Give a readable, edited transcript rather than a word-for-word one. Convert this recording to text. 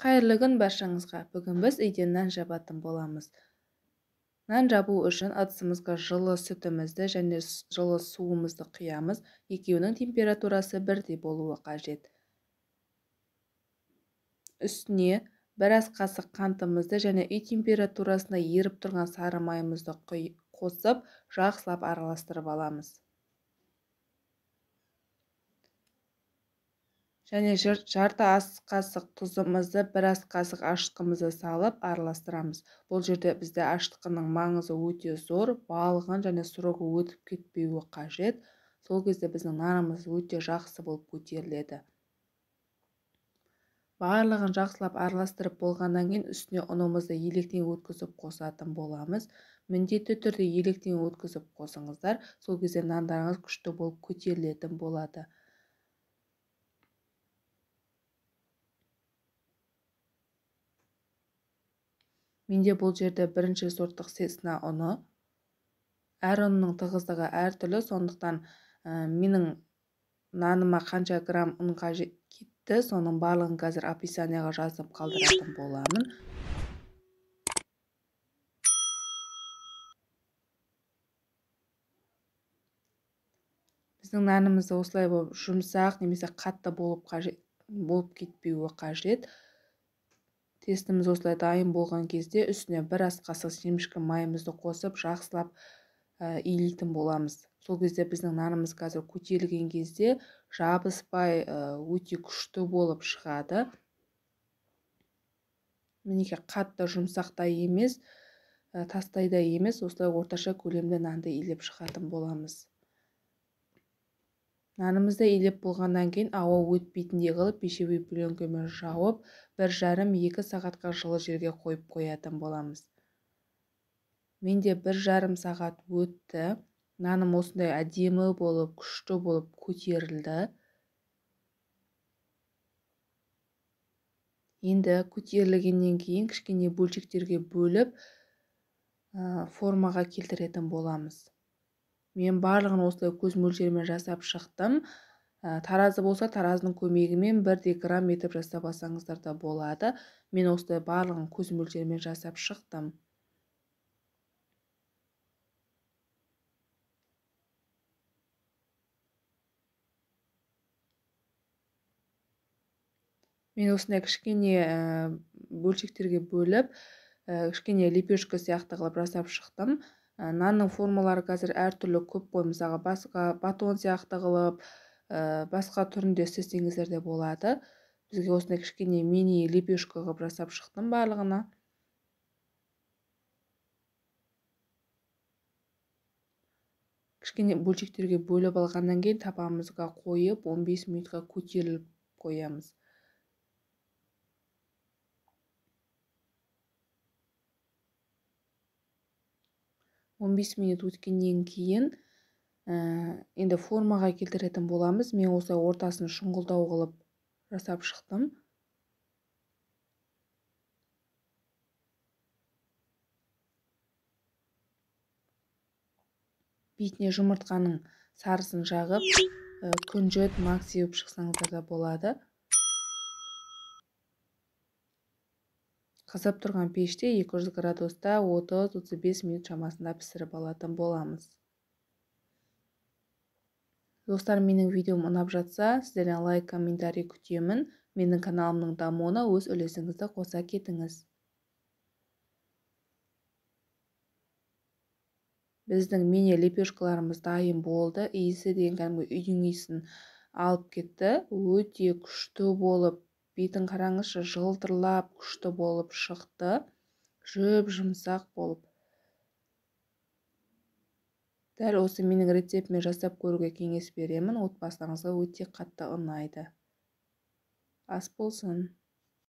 Қайырлы күн баршаңызға. Бүгін біз үйде нан жабатын боламыз. Нан жабу үшін ыдысымызға жылы сүтімізді және жылы суымызды құямыз. Екеуінің температурасы бірдей болуы қажет. Үстіне біраз қасық қантымызды және үй температурасында еріп тұрған сары майымызды қосып, жақсылап араластырып аламыз. Және жарты ас қасық тұзымызды, бір ас қасық ашытқымызды салып араластырамыз. Бұл жерде бізде ашытқының маңызы өте зор, балғын және срогы өтіп кетпеуі қажет. Сол кезде біздің нанымыз өте жақсы болып көтеріледі. Барлығын жақсылап араластырып болғаннан кейін үстіне ұнымызды електен өткізіп қосатын боламыз. Міндетті түрде електен өткізіп қосыңыздар, сол кезде нандарыңыз күшті болып көтерілетін болады. Менде бұл жерде бірінші сорттық сесна ұны. Әр ұнның тығыздығы әртүрлі, сондықтан менің наныма қанша грамм ұн кетті, соның барлығын қазір описанияға жазып қалдыратын боламын. Біздің нанымыз осылай болып жұмсақ немесе қатты болып кетпеуі қажет. Тестіміз осылай дайын болған кезде үстіне бір ас қасық семішкі майымызды қосып жақсылап илейтін боламыз. Сол кезде біздің нанымыз қазір көтерілген кезде жабыспай өте күшті болып шығады. Мінекей, қатты жұмсақ та емес, тастай да емес, осылай орташа көлемде нанды илеп шығатын боламыз. Нанымызды илеп болғаннан кейін ауа өтпейтіндей қылып пищевой пленкамен жауып, 1,5-2 сағатқа жылы жерге қойып қоятын боламыз. Менде 1,5 сағат өтті. Наным осындай әдемі болып, күшті болып көтерілді. Енді көтерілгеннен кейін кішкене бөлшектерге бөліп, формаға келтіретін боламыз. Мен барлығын осылай көз мөлшерімен жасап шықтым. Таразы болса, таразының көмегімен 1 грамм етіп жасап алсаңыздар да болады. Мен осылай барлығын көз мөлшерімен жасап шықтым. Мен осындай кішкене бөлшектерге бөліп, кішкене лепешка сияқты қылып жасап шықтым. Нанның формалары қазір әртүрлі көп қой, мысалға басқа батон сияқты қылып, басқа түрінде істесеңіздер де болады. Бізге осындай кішкене мини лепешка қылып жасап шықтым барлығына. Кішкене бөлшектерге бөліп алғаннан кейін табамызға қойып 15 минутқа көтеріліп қоямыз. 15 минут өткеннен кейін енді формаға келтіретін боламыз. Мен осылай ортасын шұңғылдау қылып жасап шықтым. Бетіне жұмыртқаның сарысын жағып, күнжіт, мак сеуіп шықсаңыздар да болады. Қызып тұрған пеште 200 градуста 30-35 минут шамасында пісіріп алатын боламыз. Достар, менің видеом ұнап жатса, сіздерден лайк, комментарий күтемін. Менің каналымның дамуына өз үлесіңізді қоса кетіңіз. Біздің мини лепешкаларымыз дайын болды. Иісі деген кәдімгі үйдің иісін алып кетті. Өте күшті болып, бетін қараңызшы, жылтырлап күшті болып шықты. Жұп-жұмсақ болып. Дәл осы менің рецептіме жасап көруге кеңес беремін. Отбасыларыңызға өте қатты ұнайды. Ас болсын.